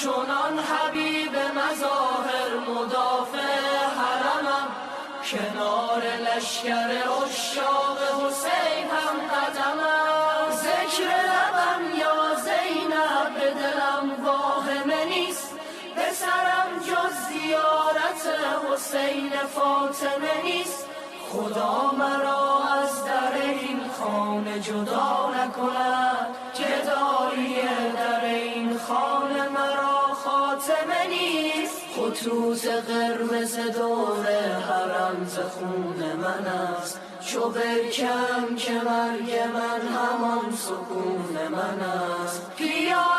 چنان حبیب مظاهر مدافع حرمم، کنار لشکر عشاق حسین هم قدمم. ذکر لبم یا زینب به دلم واهمه نیست، به سرم جز زیارت حسین فاطمه نیست. خدا مرا از در این خانه جدا نکند، گدایی در این خانه مرا خاتمه نیست. خطوط قرمز دور حرم ز خون من است، چو برکم که مرگ من همان سکون من است. پیاده